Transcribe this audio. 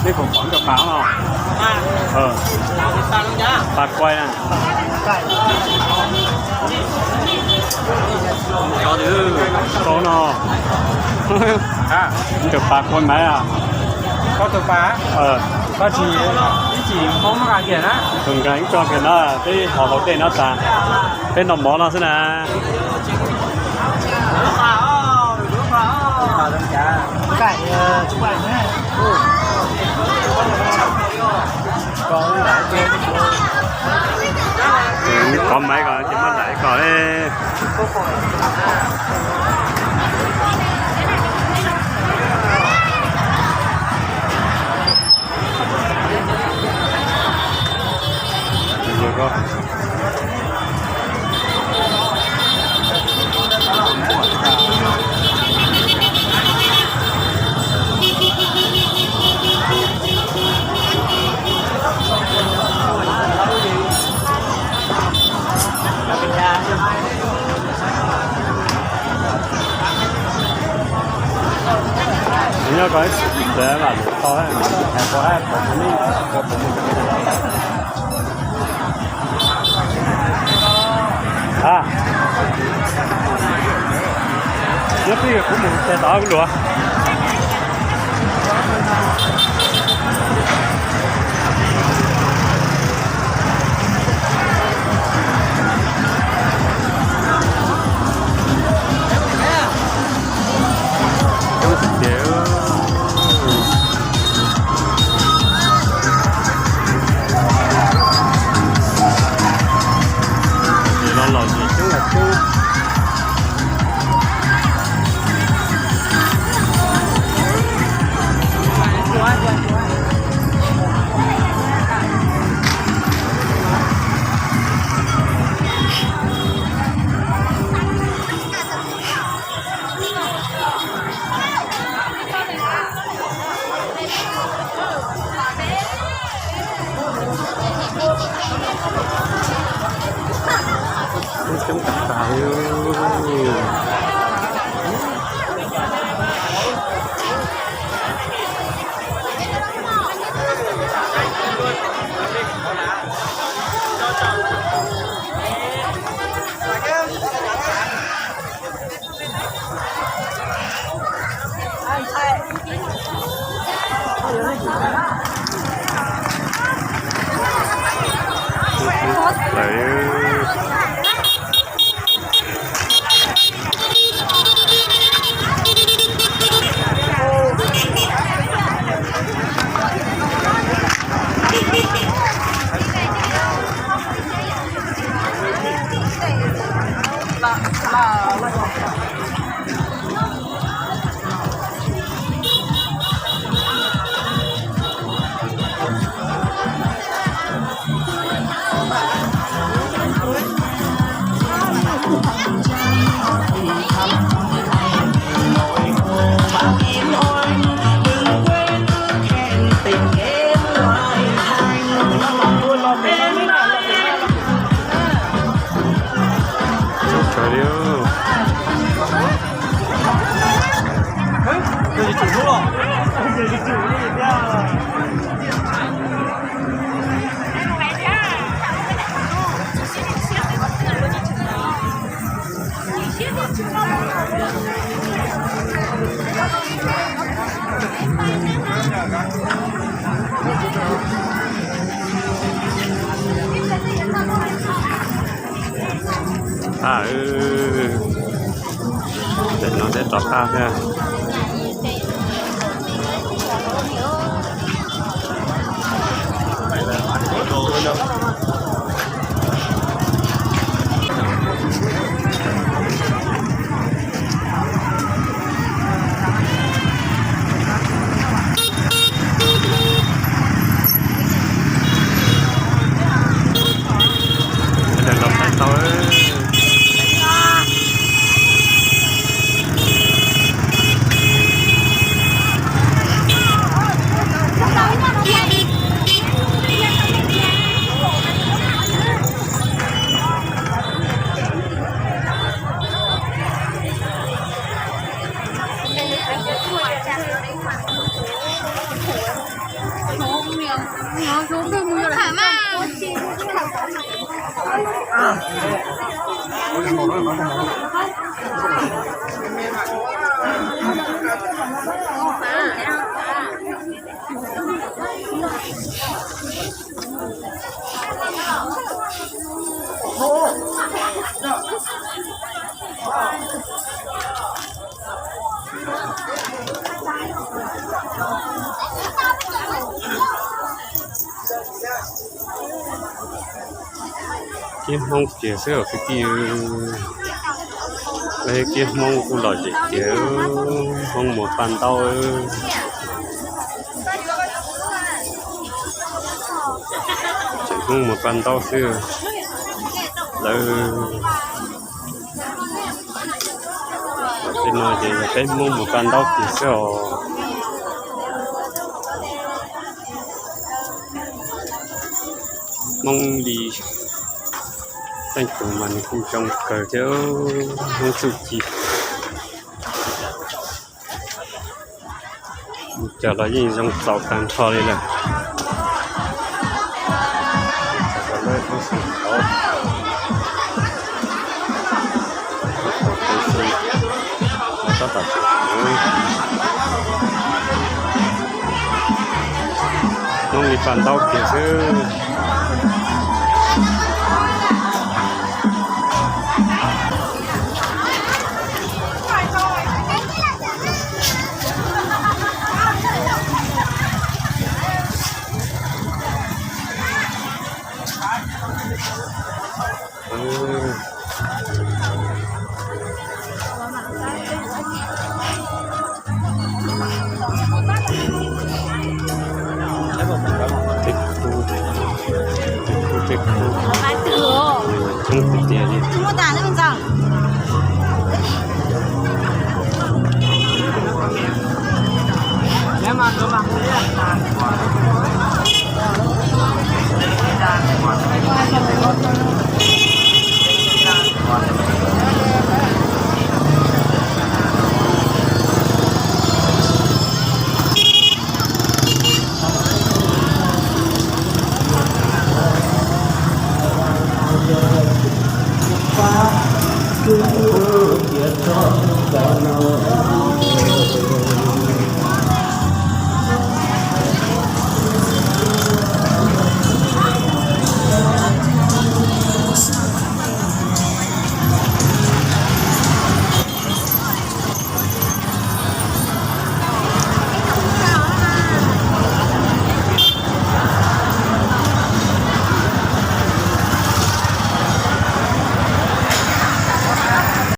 Neb puas pom cov pas no? Pas quay na. Tau no. Cov pas quay maiv a. Koj tus pas, koj tsis, ib tsis Hmoob maj kiag na. Tus nkeeg tso kiag no, peb ho haus dej no tas, peb noj mov no xwb na. Kov maiv ko ces muab ntaim ko. Nyob ko, ntev mam tau, hais ko, hais ko, a, nyob twj ywm kuv mus tes tod kuv luav. Ces los los ces coob los coob. Coob tag tag li. A, tej no tej rov qab thiab. Los saib tau. Kiab Hmoob kiag xwb os kwv tij. Lawv kiab Hmoob kuj lom zem tiag, Hmoob mus paj ntaub. Tseem Hmoob mus paj ntaub xwb. Lawv, tej no ces yog peb Hmoob mus paj ntaub kiag xwb os. Hmoob li tej tus mas nws kuj zoo kawg thiab, Hmoob txuj ci. Cov los yeej zoo txaus tag nrho li lawm. Hmoob li paj ntaub kiag xwb. Tej khub, tej khub, tej khub. Coob tiag tiag li.